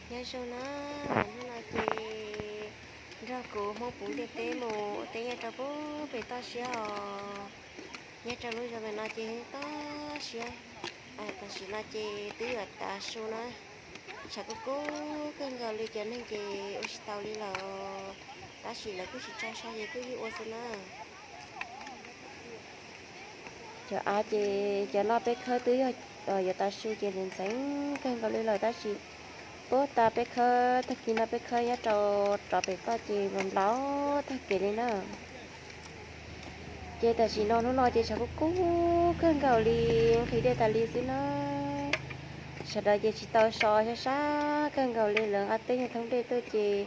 Nyob zoo na, hnub no ces nrog kuv Hmoob puv ntiaj teb mus ua teb nyob rau pem toj siab os. Nyob rau lub zos ntawm no ces toj siab, tam sim no ces twb yuav tav su na, tshav kub kub kawg nkaus li, cov neeg ces ua tsis tau li lawm, tab sis lawv kuj tsis tso so ces kuj yeej ua xwb na. Cov av ces cov noj peb khawb twb yog yuav tav su ces ntxeev ntxeev kawg nkaus li lawm, tab sis puag ta peb khawb tag kis no peb khawb nyob rau rov pem toj ces nplaum tag kev li na. Ces tam sim no hnub no ces tshav kub kub kawg nkaus li, nqhis dej tas li xwb na. Sawv daws ces tsis tau so, sab sab kawg nkaus li, lawv nqa teb nyob thoob dej tuaj ces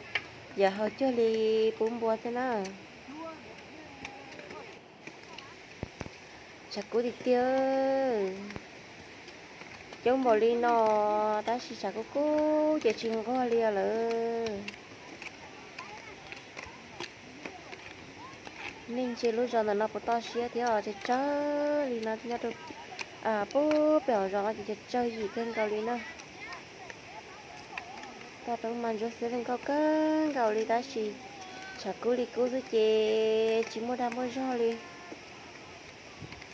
yam haus cuag li pub npua xwb na. Tshav kub tiag tiag, coob npaum li no tab sis tshav kub kub ces tsis nquag li lawm. Nej ntsia lub zos ntawm no puas toj siab thiab, tsawg tsawg li no, nyob rau puag pem hauv zos no ces tsawg tsawg yim kawg nkaus li na. Toj roob mas ntsuab xwb, zoo nkauj kawg nkaus li tab sis tshav kub li kub xwb ces tsis muaj dag muaj zog li.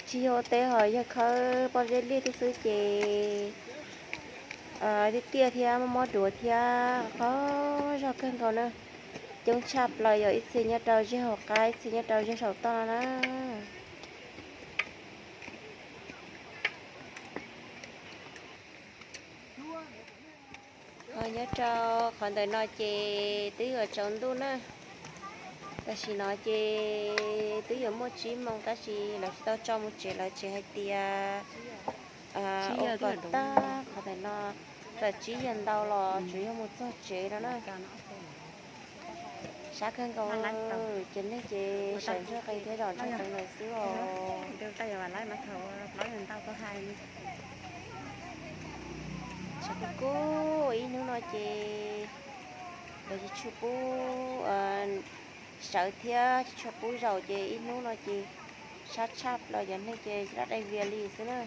Tsis yog ua teb ho yog khawb pob zeb liaj tib xwb ces tiaj tiaj thiab mob mob duav thiab qhov zog kawg nkaus na. Coob tshaj plaws yog ib txhia nyob rau zej hauv qab, ib txhia nyob rau zej saum toj no na. Ho nyob rau qhov ntawm no ces twb yuav tsaus ntuj na. Tam sim no ces twb yuav muaj tsib moos tab sis lawv tsis tau tso mus tsev, lawv tseem hais tias ua kom tag qhov ntawm no, txawm tsib yog ntau los tsuas yog mus txog tsev no na. Sab kawg nkaus, ces neeg ces sawv ntsuag qees thiab zom ntsuag qees lawm xwb os. Tshav kub kub ib hnub no ces lawv tsis tshua pub sawv thiab tsis tshua pub zaum ces ib hnub no ces sab tshaj plaws, cov neeg ces daj dai vias li xwb na.